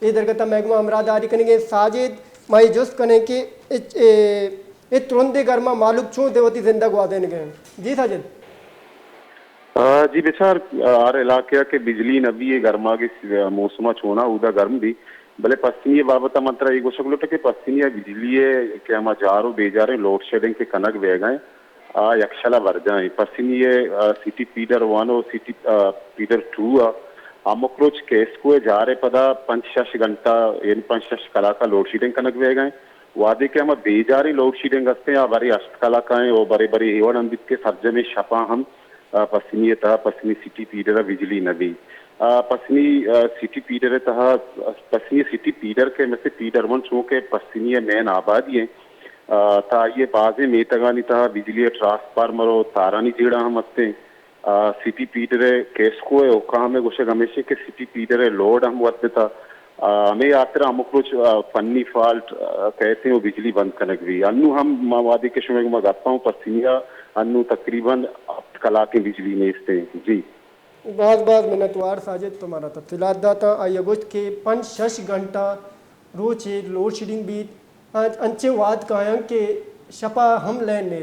اے درگت ءَ مئے گوما ہمراہ داری کنگ ءَ ساجد، ما اے جست کنیں کہ اے، اے، اے ترندیں گرما مہلوک چون دے وتی زند ءَ گوازینگ ءَ انت؟ جی ساجد۔ آ، جی بچار، آ، ہر علاقہ ءَ کہ بجلی نہ بی، اے گرماگی س-، موسم ءَ چونا اودا گرم بی، بلے پسنی ءِ بابت ءَ من ترا اے گوشگ لوٹاں کہ پسنی ءَ بجلی ءِ کہ ہما جار و بیجاریں لوڈ شیڈنگ کہ کنگ بیگ ءَ انت، آ یکشل ءَ برجاہ انت۔ پسنی ءِ، آ، سٹی پیڈر ون و سٹی، آ، پیڈر ٹو ءَ ہمک روچ کیسکو ءِ جار ءِ پدا پنچ شش گھنٹہ، یعنی پنچ شش کلاک ءَ لوڈ شیڈنگ کنگ بیگ ءَ انت۔ وہدے کہ ہما بیجاریں لوڈ شیڈنگ ہستیں، آ برے ہشت کلاک ءَ انت و برے برے اے وڑ ہم بیت کہ سرجمیں شپاں ہم آ، پسنی ءِ تہا پسنی سٹی پیڈر ءَ بجلی نہ بی۔ آ، پسنی، آ، سٹی پیڈر ءِ تہا، پسنی سٹی پیڈر کہ مثل پیڈر ون چونکہ پسنی ءِ مین آبادی انت، آ، تہ آئی ءِ بازیں میتگانی تہا بجلی ءِ ٹرانسفارمر و تارانی جیڑہ ہم ہستیں۔ آ، سٹی پیڈر ءِ کیسکو ءِ حکام ءِ گوشگ ہمیش انت کہ سٹی پیڈر ءِ لوڈ ہم ودتا۔ آ، ہمے ہاترا ہمک روچ، آ، فنی فالٹ، آ، کئیت و بجلی بند کنگ بی۔ انوں ہم ما وہدے کہ شمئے گوما گپ ءَ اوں پسنی ءَ انوں تقریباً ہپت کلاکیں بجلی نیست انت۔ جی۔ باز باز منتوار ساجد، تو مارا تفصیلات داتاں۔ آئی ءَ گوشت کہ پنچ شش گھنٹہ روچے لوڈ شیڈنگ بیت، انچیں وہد کایاں کہ شپ ءَ ہم لین نیست۔